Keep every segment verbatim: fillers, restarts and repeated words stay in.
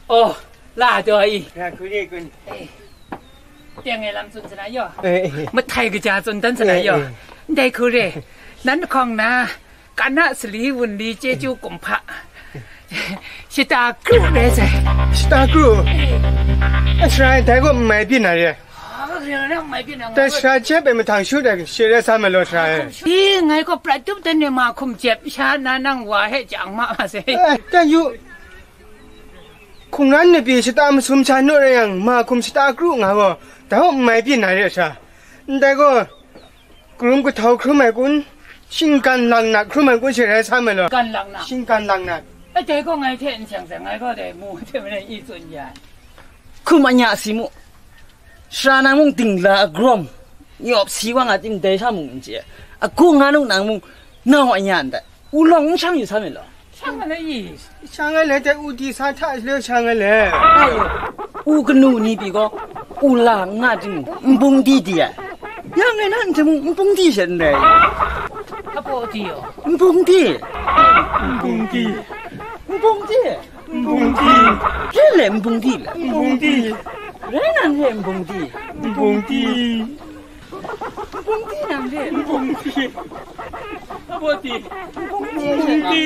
Oh, la daw i. Ya, kuri, kuri. Eh, teng e lam tsun sana yaw. Eh, eh. Mahtai kaja tsun dan sana yaw. Eh, eh. Ndai hku re, nan hkawng na, kana sali wunli chyeju kumhpa, shata kru re sai. Shata kru? Eh. Ashra dai gaw n mai byin na re. Ah, re na n mai byin na. Dai shara jep e mahtang shu dai, shi rai sa mai law shara e. Ih, ngai gaw prat tup dan ni ma hkum jep sha na nang wa he jang ma ma sai. Eh, dan yu. Hkungran ni pyi shata masum sha nu rai yang, ma hkum shata kru nga gaw, dai gaw n mai byin na re sha. Ndai gaw, karum kahtau hkrum ai kun, shinggan langnat hkrum ai kun she rai sa mai law. Gan langnat. Shinggan langnat. Ai, dai gaw ngai hte n seng seng, ngai gaw dai mu hte maren i tsun ya. Hkum anya si mu. Sara nang mung dingla agrawm, nyawp si wa nga ting dai sha mung n chye. Agu nga nung nang mung nau anya ndai. Wulawng n shang yu sa myit law. Shang ai le i? Shang ai le, dai u di sa hta le shang ai le. Ai, u kanu ni pyi gaw, u la n nga timung, n bung di di ai. Ya ngai na n hte mung, n bung di sha n rai. Apo di yaw? N bung di. N bung di. N bung di. N bung di. Re le n bung di le. N bung di. Re nan re n bung di. N bung di. N bung di nang re. N bung di. Apo di. N bung di. N bung di.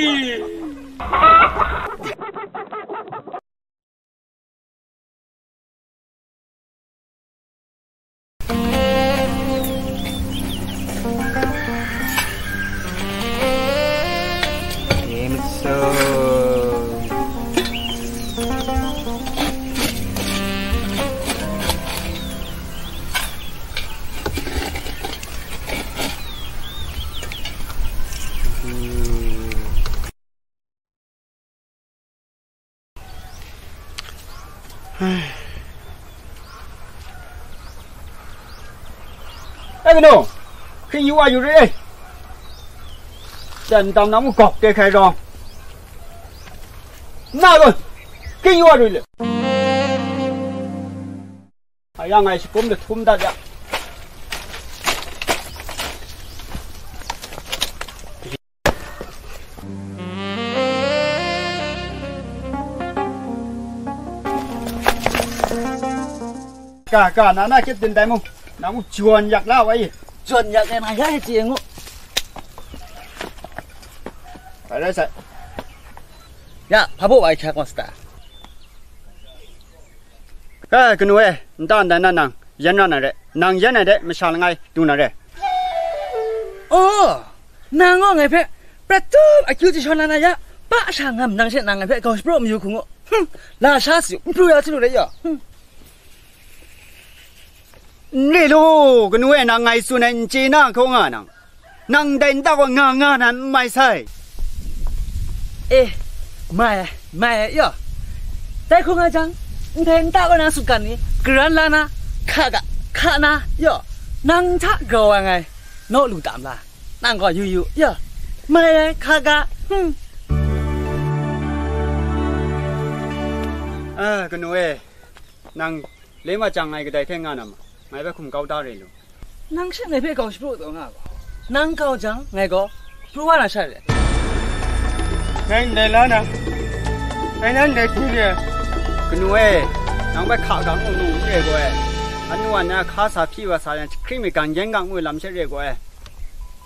E kanu, hkring yu wa yu re e. Jan dam na mu gawk te hkrai rawng. Na gaw, hkring yu wa ru le. A yang ngai shakum lahtum dat ya. Ka, ka, na, na, kyit din dai mu. Na mu, jawn yak la wa i. Jawn yak e na ya e chye ngu. Bai rai sai. Ya, hpa baw wa i hkyak wa sata. Ka, kanu e, nta ndai na nang, yan ra na re, nang yan ai de, masha langai, du na re. Oh, nang gaw ngai hpe, prat tup akyu jashaw na na ya, pa sha ngam nang she nang ngai hpe gau shapraw mayu hku ngu, hum, la sha si, n pru ya si lu re yaw, hum. N re lu, kanu e nang ngai tsun ai n chye na hkaw nga nang. Nang dai nta gaw nga nga na n mai sai. E, mai ai, mai ai, yaw. Dai hkung nga jang, ndai nta gaw na sutgan ni, karan la na, hka ga, hka na, yaw. Nang hta grau ai ngai, naw lu tam la. Nang gaw yu yu, yaw. Mai ai, hka ga, hmm. A, kanu e, nang le ma jang ngai kadai hte nga na ma? Ngai hpe hkum kau da re lu. Nang she ngai hpe gau shapraw taw nga gaw, nang gau jang, ngai gaw pru wa na sha re. Ngai ndai la na, ngai nan dai hpyi re. Kanu e, nang hpe hka ga mu nu n re gaw e, anu wa na hka sa hpyi wa sa yang, jahkring mi gang yen gang mu ai lam she re gaw e.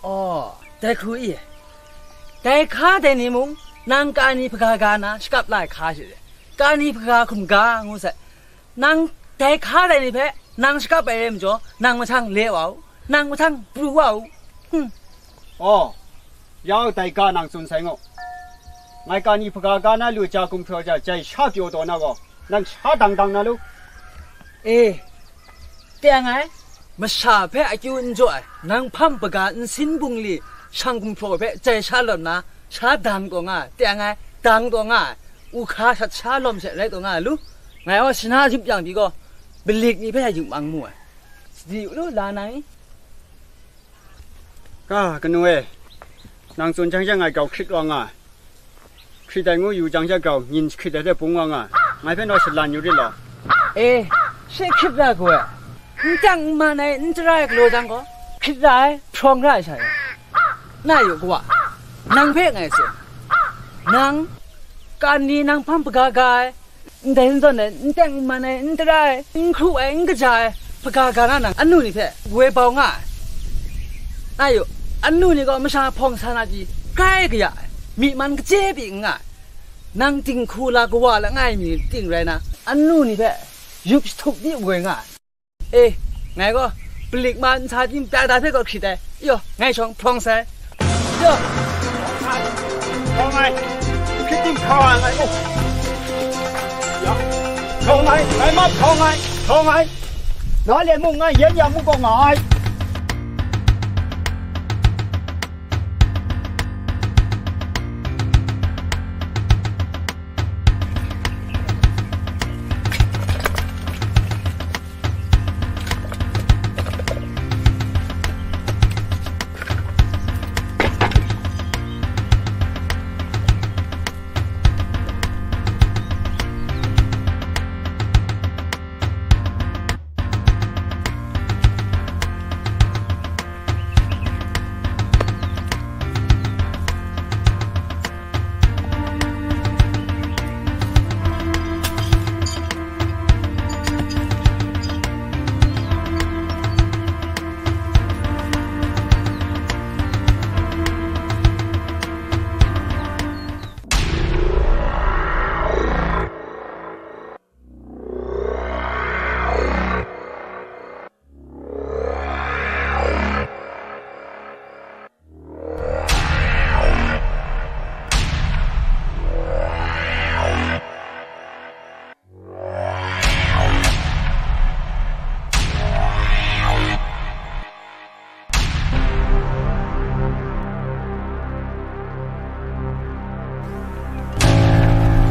Aw, dai hku i, dai hka dai ni mung, nang ka ni hpaga ga na shakap la ai hka she re, ka ni hpaga hkum ga ngu sai. Nang dai hka dai ni hpe nang shakap ai rai majaw, nang mahtang le wa u, nang mahtang pru wa u. Hmm. Aw, yau dai ga nang tsun sai ngaw. Ngai ka ni hpaga ga na lu ja gumhpraw ja jai sha pyaw taw na gaw, nang sha dang dang na lu. E, teng ai, masha hpe akyu n jaw ai, nang hpam hpaga nsin bungli shang gumhpraw hpe jai sha lawm na, sha dang taw nga ai, teng ai, dang taw nga ai, u hka shat sha lawm she rai taw nga ai lu. Ngai gaw shana jip yang pyi gaw, malik ni hpe ying mang mu ai. Sadi u lu, la nang i? Ka, kanu e, nang tsun jang she ngai grau hkrit wa nga ai. Hkrit ai ngu yu jang she grau, nyin hkrit ai hte bung wa nga ai. Ngai hpe naw shalan yu rit law. E, she hkrit ra gaw ai. N tang n man ai, n tara ai galaw jang gaw, hkrit ra ai, hprawng ra ai sha e. Na yu, kawa, nang hpe ngai tsun. Nang, kan ni nang hpang hpaga ga ai, Ndai nzawn ai, n teng n man ai, n tara ai, n hkru ai, n kaja ai, hpaga ga na nang, anu ni hpe woi bau nga ai. Na yu, anu ni gaw masha hpawng sa na pyi, grai kaya ai, myi man kaje pyi n nga ai. Nang dinghku la kawa langai mi ting rai na, anu ni hpe yup jahtup di woi nga ai. E, ngai gaw, palik ma nsa tim da da hpe gaw hkrit ai. Yo, ngai shawng hprawng sai. Yo. Hprawng ai. Hkrit tim hprawng ai, ngai gaw. Ya. Hprawng ai, ngai ma hprawng ai, hprawng ai. Na le mung ngai yen ya mu gaw nga ai.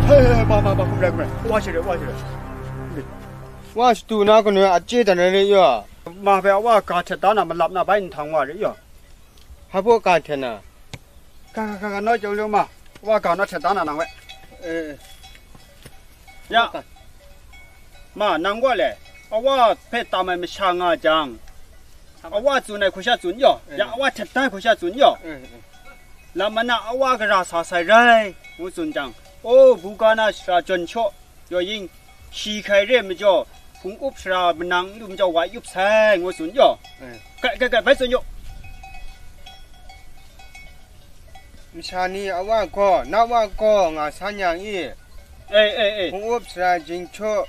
Hei, hei, ma, ma, ma, hkum rai, hkum rai. Wa shi re, wa shi re. Wa shatu na kanu a chye dan ai re yaw. Ma hpe a wa ga htet da na malap na bai nhtang wa re yaw. Hpa baw ga htet na? Ga, ga, ga, ga, naw chyawm lu ma. Wa ga naw htet da na nang we. Eh. Ya. Ma, nang gaw le, a wa hpe tam ai masha nga jang, a wa tsun ai hku sha tsun yaw, ya, a wa htet da ai hku sha tsun yaw. Lam mana a wa gara sa sai rai, ngu tsun jang, o, buga na shara jawn shaw, yaw yin, shi hkai re ai majaw, hpung up shara manang n lu majaw wa yup sai, ngu tsun yaw. Kai, kai, kai, bai tsun yaw. Masha ni a wa gaw, na wa gaw nga san yang i? Ei, ei, ei. Hpung up sara jingchuk,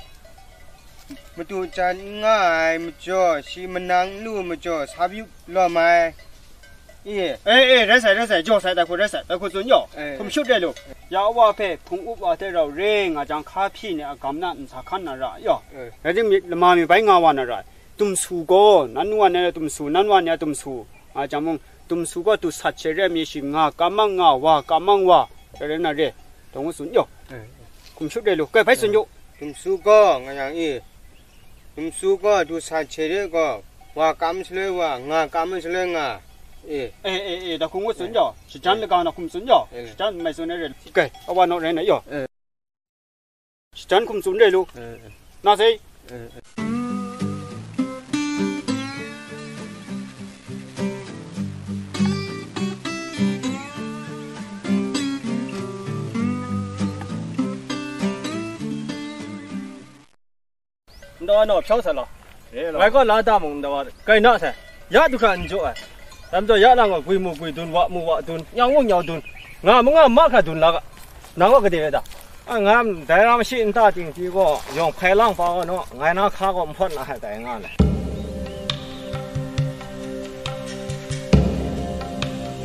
matu jan n nga ai majaw, shi manang n lu majaw, sa yup lawm ai, i? Ei, ei, rai sai, rai sai, jaw sai, dai hku rai sai, dai hku tsun yaw. Ei. Hkum shut rai lu. Ya a wa hpe hpung up wa hte rau re nga jang, hka hpyi ni a gam na nsa hkan na ra yaw. Ei. Rai timung, lama mi bai nga wa na ra. Dumsu gaw, nan wa ni a dumsu, nan wa ni a dumsu, nga jang mung, dumsu gaw du sat she re ai mi shi nga kamang nga, wa kamang wa, rai rai na re, dawng tsun yaw. Eh, eh. Hkum shut re lu, kai bai tsun yaw. Dumsu gaw, nga yang i, dumsu gaw du sat she re gaw, wa kam shaloi wa, nga kam shaloi nga, e. Eh, eh, eh, da hkum tsun yaw, shajan laga na hkum tsun yaw, eh, shajan mai tsun ai re. Kai, a wa naw rai na yaw. Eh. Shajan hkum tsun re lu. Eh, eh. Na sai. Eh, eh. Ndawa naw hpyaw sa law. Ngai gaw la da mung ndawa, kai na sai. Ya du hkra n jaw ai. Dai majaw ya lang gaw, gwi mu gwi dun, wa mu wa dun, nyau mu nyau dun, nga mu nga ma hkra dun la ga. Nang gaw gade rai ta? A, nga dai ram shi nta ting pyi gaw, yawng hpai lang pa gaw naw, ngai na hka gaw n hpawt na hai dai nga le.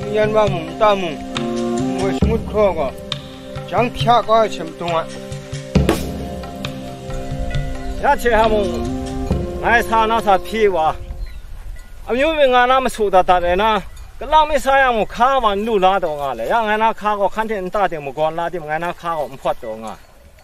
N yan wa mung, n ta mung, ngoi shangut hkraw gaw, jang hpya kau ai hte matu nga. Ya hte hta mung, ngai sa na sa hpyi wa, amyu myit nga na masu dat dat ai na, kalang mi sa yang mung hka wa n lu la taw nga le, ya ngai na hka gaw hkan hte nta ting magawn la tim, ngai na hka gaw n hpawt taw nga.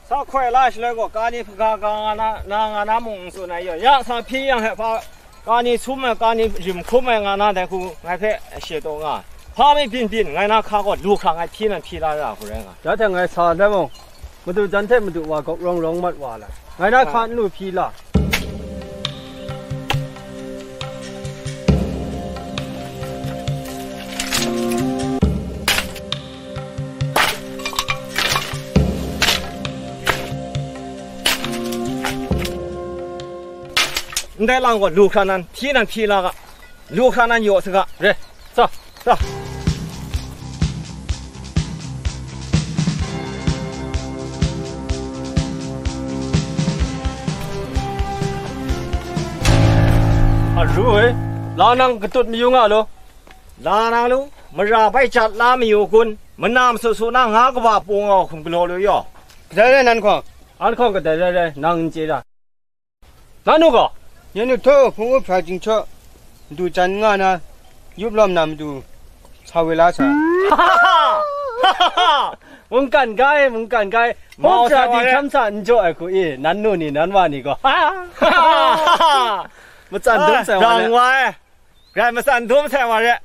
Sa hkoi la shaloi gaw, kani hpaga ga nga na, na nga na mung n tsun ai yaw, ya sa hpyi yang hpe hpa, kani sum ai, kani rim hkum ai nga na dai hku ngai hpe she taw nga. Hpa mi byin byin, ngai na hka gaw lu hkra ngai hpyi nan hpyi la ra hku rai nga. Ya hte ngai sa let mung, madu jan hte madu wa gawk rawng rawng mat wa la, ngai na hka n lu hpyi la. Ndai lang gaw lu hkra nan, hpyi nan hpyi la ga, lu hkra nan yaw saga. Re, sa, sa. Aru e, la nang katut mayu nga lo. La na lu, mara bai jat la mayu kun, manam su su na nga kaba pung au hkum galaw lu yaw. Kadai rai nan hkawng? An hkawng kadai rai rai, nang n chye ra. Nannu gaw? Yen u htaw, hpung up hpra chyinghkaw, du jan nga na, yup lawm na matu, sa we la sa. Mungkan ga e, mungkan ga e. Mau hpung hpra sa wa di re. Hkam sa n jaw ai hku i, nannu ni, nan wa ni gaw. Matsan dum sai wa le. Rang wa e. Rai matsan dum sai wa re.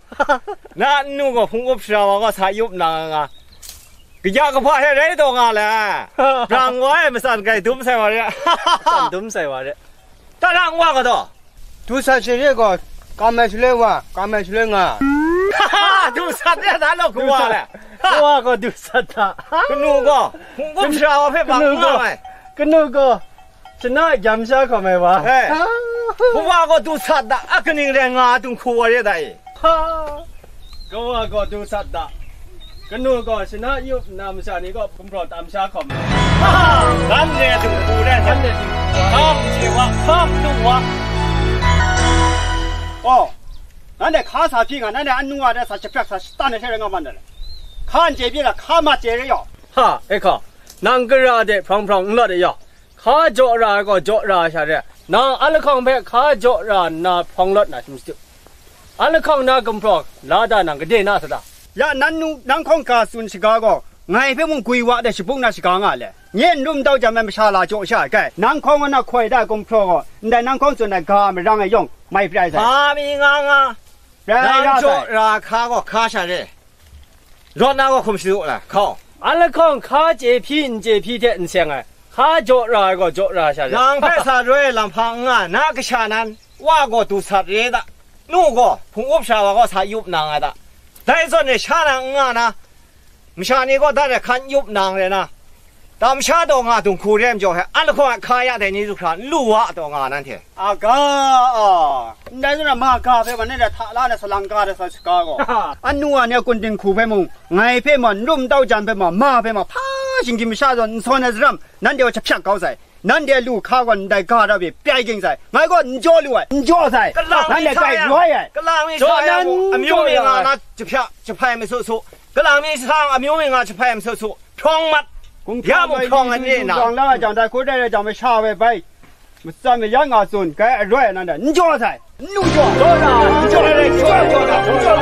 Na nnu gaw hpung up sara wa gaw sa yup na nga. Kaja kahpa hte rai taw nga le. Rang wa e, matsan grai dum sai wa re. Matsan dum sai wa re. Ta rang wa ga taw. Du sat share gaw, kam ai shaloi wa, kam ai shaloi nga. Du sat re, na law kawa le. Kawa gaw du sat ta. Kanu gaw, hpung up sara wa hpe ma nga ai. Kanu gaw, shana gyam sha hkawm ai wa. He. Hpung wa gaw du sat da, a kaning rai nga ai dinghku wa re da e. Ha. Kawa gaw du sat da. Kanu gaw shana yup nna masha ni gaw gumhpraw tam sha hkawm ai. Nanhte dinghku rai, nanhte dinghku rai. Hkam chye wa, hkam lu wa. Oh, nanhte hka sa hpyi nga, nanhte anu wa de sa shapyak sa shatan ai hte rai nga man da le. Hka n chye pyi la, hka ma chye re yaw. Ha, e hka, nang gara de hprang hprang n lawt e yaw. Hka jaw ra ai gaw jaw ra ai sha re, nang a lahkawng hpe hka jaw ra nna hprawng lawt na shim shadu. A lahkawng na gumhpraw la da nang gade na sa da? Ya, nan nu, nang hkawng ga tsun shaga gaw, ngai hpe mung gwi wa de shabung na shaga nga le. Nye n rum dau jang ai masha la jaw sha ai kai, nang hkawng na hkoi da ai gumhpraw gaw, ndai nang hkawng tsun ai ga marang e yawng, mai prai sai. Hpa mi nga nga. Rai ra sai. Nang jaw ra hka gaw hka sha re. Rawt na gaw hkum shadu la, hkau. A lahkawng hka chye hpyi n chye hpyi hte n seng ai, hka jaw ra ai gaw jaw ra sha re. Nang hpe sa roi lam hpa n nga, na kasha nan, wa gaw du sat re da, nu gaw hpung up sha wa gaw sa yup na nga da. Dai zawn e sha na n nga na, masha ni gaw dat ai hkan yup na n rai na, Tam sha taw nga dinghku re ai majaw hpe, an lahkawng ai hka ya dai ni du hkra n lu wa taw nga nanhte. Aga a, ndai zawn a ma ga hpe ma nanhte hta la na salang ga da sa shaga gaw, anu wa ni a kun dinghku hpe mung, ngai hpe ma, n rum tau jan hpe ma, ma hpe ma, hpa shinggyim masha zawn n sawn ai saram, nanhte wa jahpyak kau sai. Nanhte a lu hka gaw ndai ga da pyi prai ging sai. Ngai gaw n jaw lu ai, n jaw sai. Kalang mi nanhte sa kai yang, roi ai. Kalang mi jaw sa yang nan amyu mi nga na jahpyak jahpai masu su. Kalang mi sa yang amyu mi nga jahpai masu su. Hprawng mat. Hkawng ya mu hprawng ai ni na. Jang la jang dai hku dai rai jang masha we bai. Matsan mayan nga tsun, kai aroi nan dai, n jaw sai, n lu jaw, jaw na, n jaw, n jaw, n jaw, n jaw, n jaw, n jaw.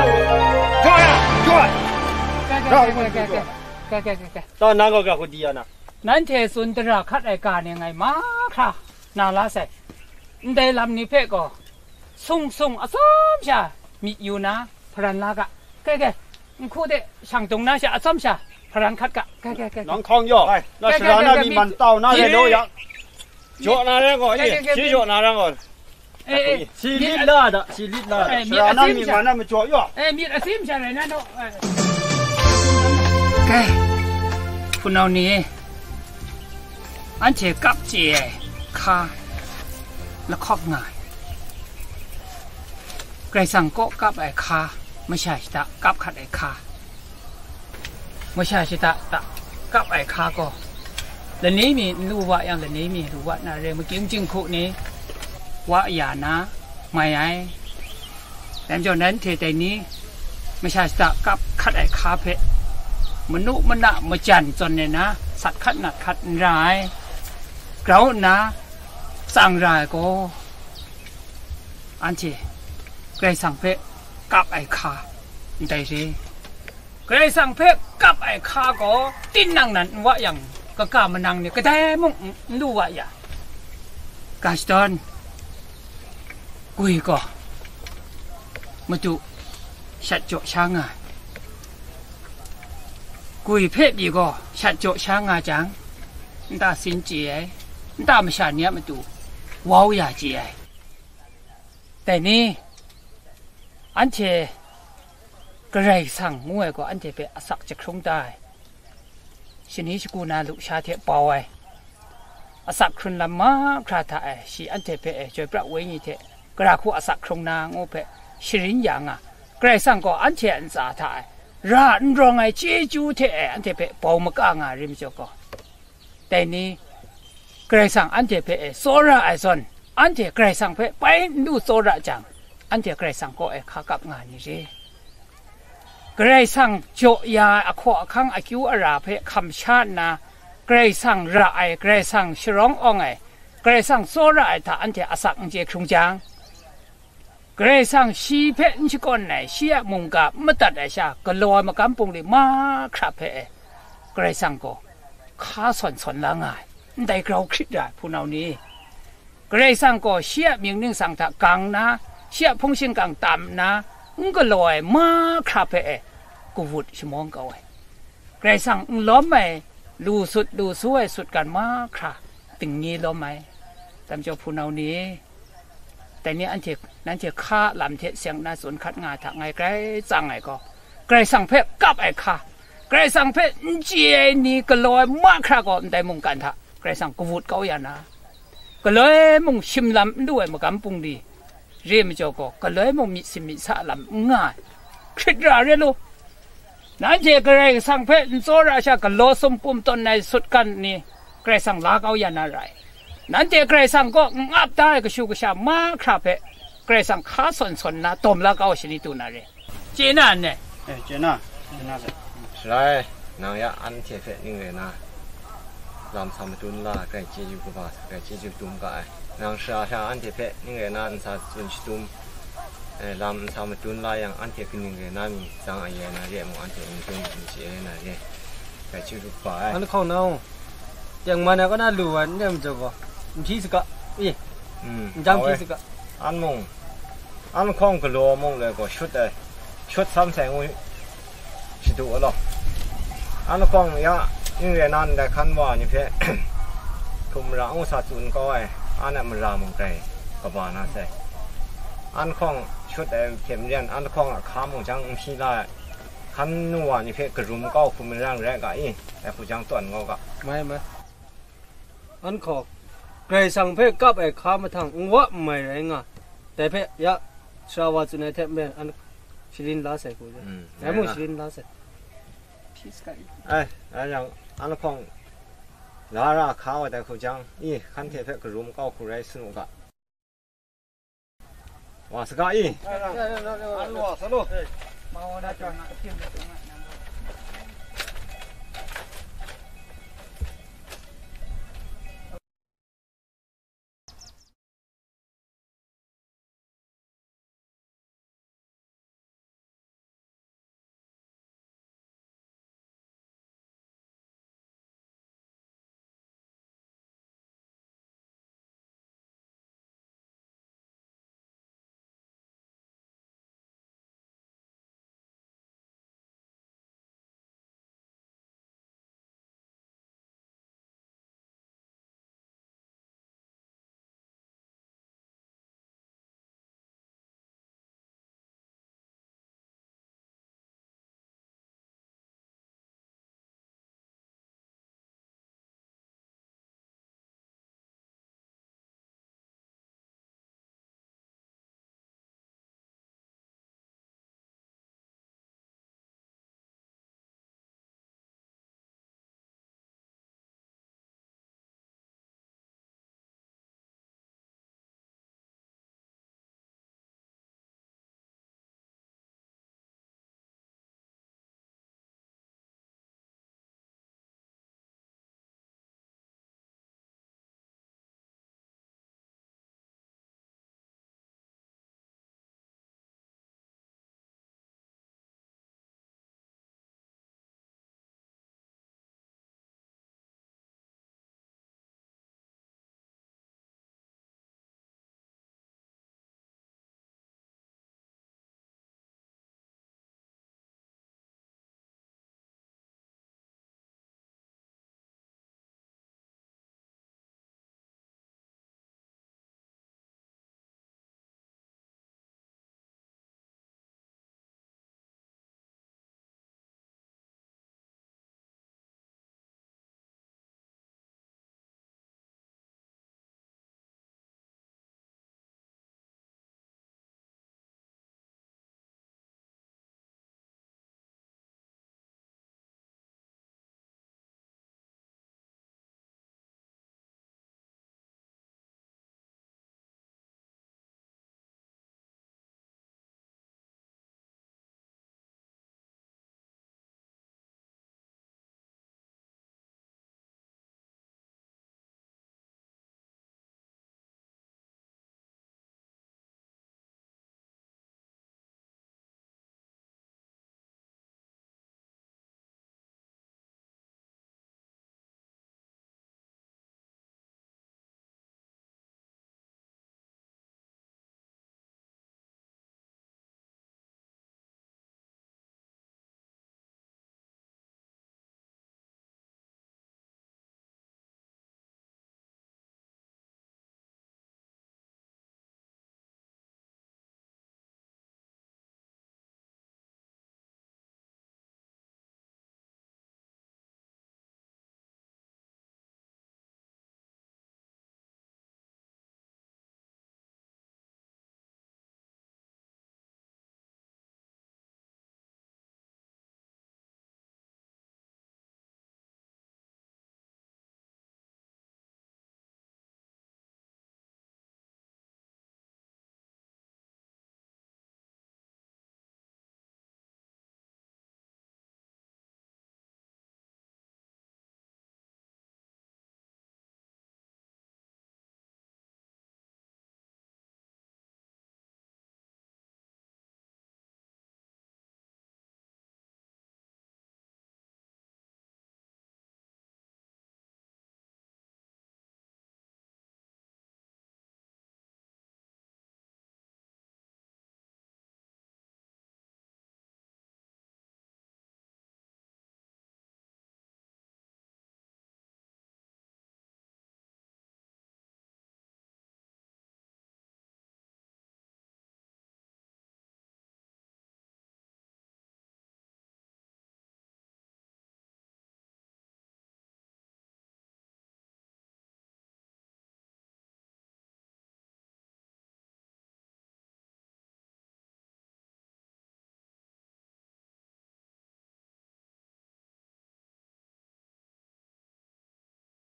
Kai, kai, kai, kai, kai. Taw, nang gaw ga hku di ya na. Nanhte tsun dara hkat ai ga ni ngai mahkra na la sai. Ndai lam ni hpe gaw, sung sung atsawm sha myit yu na, hparan la ga. Kai, kai, nhku de shang dung na sha atsawm sha hparan hkat ga. Kai, kai, kai, kai. Nang hkawng yaw, ai, na kai, sara kai, na kai, mi kai, man tau na mi, re lo yang. Jaw na rai gaw, kai, eh, kai, kai, shi kai. Jaw na rai gaw. Eh, eh, shi myit lit la da, shi lit la da. Eh, myit sara na asim mi sha. Man na majaw yaw. Eh, myit asim sha rai na naw. Eh. Kai, hpunau ni, anhte kap chye ai hka lahkawng nga ai. Karai Kasang kaw kap ai hka, masha shata kap hkat ai hka, masha shata hta kap ai hka gaw, lani mi n lu wa yang, lani mi lu wa na re, makying jinghku ni wa ya na mai ai. Dai majaw, nanhte dai ni masha shata kap hkat ai hka hpe manu mana majan zawn ai na, sat hkat nat hkat n ra ai, grau nna tsang ra ai gaw, anhte Karai Kasang hpe kap ai hka ndai re. Karai Kasang hpe kap ai hka gaw tinang nan n wa yang, kaga manang ni kadai mung n, n lu wa ya. Ga shadawn, gwi gaw madu shat jaw sha nga ai. Gwi hpe pyi gaw shat jaw sha nga jang, nta sin chye ai, nta masha ni a matu wau ya chye ai. Dai ni, anhte Karai Kasang ngu ai gaw anhte hpe asak jahkrung da ai, shani shagu na lusha hte bau ai, asak hkrun lam mahkra hta e, shi anhte hpe e Chyoi Pra Wenyi hte gara hku asak hkrung na ngu hpe sharin ya nga, Karai Kasang gaw anhte a ntsa hta e ra n rawng ai chyeju hte e anhte hpe bau maka nga ai rim majaw gaw, dai ni Karai Kasang anhte hpe e tsawra ai zawn, anhte Karai Kasang hpe bai n lu tsawra jang, anhte Karai Kasang kaw e hka kap nga ai ni re. Karai Kasang jaw ya ai ahkaw ahkang akyu ara hpe hkam sha nna, Karai Kasang ra ai, Karai Kasang sharawng awng ai, Karai Kasang tsawra ai hta anhte asak n chye hkrung jang, Karai Kasang shi hpe n shakawn ai, shi a mungga n madat ai sha, galaw ai magam bungli mahkra hpe e, Karai Kasang gaw hka sawn sawn la nga ai, ndai grau hkrit ra ai hpunau ni, Karai Kasang gaw shi a mying ningsang hta gang nna, shi a hpung shingkang tam nna, n galaw ai mahkra hpe e, kawut shamawng kau ai. Karai Kasang n lawm ai, lu sut lu su ai sutgan mahkra, dingni lawm ai. Dam jaw hpunau ni, dai ni anhte, nanhte hka a lam hte seng nna tsun hkat nga ai hta ngai grai tsang ai gaw, Karai Kasang hpe kap ai hka, Karai Kasang hpe n chye ai ni galaw ai mahkra gaw ndai mungkan hta Karai Kasang kawut kau ya na, galoi mung shim lam n lu ai magam bungli re majaw gaw, galoi mung myit sim myit sa lam n nga ai. Hkrit ra re lu. Nanhte Karai Kasang hpe n tsawra sha galaw sumpum tawn ai sutgan ni Karai Kasang la kau ya na rai. Nanhte Karai Kasang kaw n ap da ai kashu kasha mahkra hpe Karai Kasang hka sawn sawn nna dawm la kau ai shani du na re. Chye na n ne? Eh, chye na, chye na se. Shalai, nang ya anhte hpe ning rai na, lam sa madun la, grai chyeju kaba, grai chyeju dum ga ai. Nang sara sha anhte hpe ning rai na, nsa tsun shadum, eh, lam nsa madun la yang, anhte kaning rai na mi, tsang a ya na re mung, anhte n dun n chye ai na re. Grai chyeju kaba ai. An hkawng nau, tengman ai kaw na lu ai n nem jaw gaw, n hpyi saga, e, mm, n jang hpyi saga. An mung, an hkawng galaw mung le gaw shut ai, shut sam sai ngu shadu ai law. An hkawng ya, ning rai na ndai hkan wa ni hpe, htum mara ngu sa tsun kau ai, an a mara mung grai kaba na sai. An hkawng shut ai hte maren, an hkawng a hka mung jang n hpyi la ai, hkan nu wa ni hpe karum kau hku maren rai ga i, dai hku jang tawn kau ga. Mai, mai. An hkaw, Karai Kasang hpe kap ai hka mahtang n wa n mai rai nga, dai hpe ya sara wa tsun ai hte maren an shalin la sai hku re. Mm, dai mung rai nga. Shalin la sai. Ai, rai yang, an hkawng la ra hka wa dai hku jang, i, hkan hte hpe karum kau hku rai sanu ga. Wa saga i. An wa sa lu.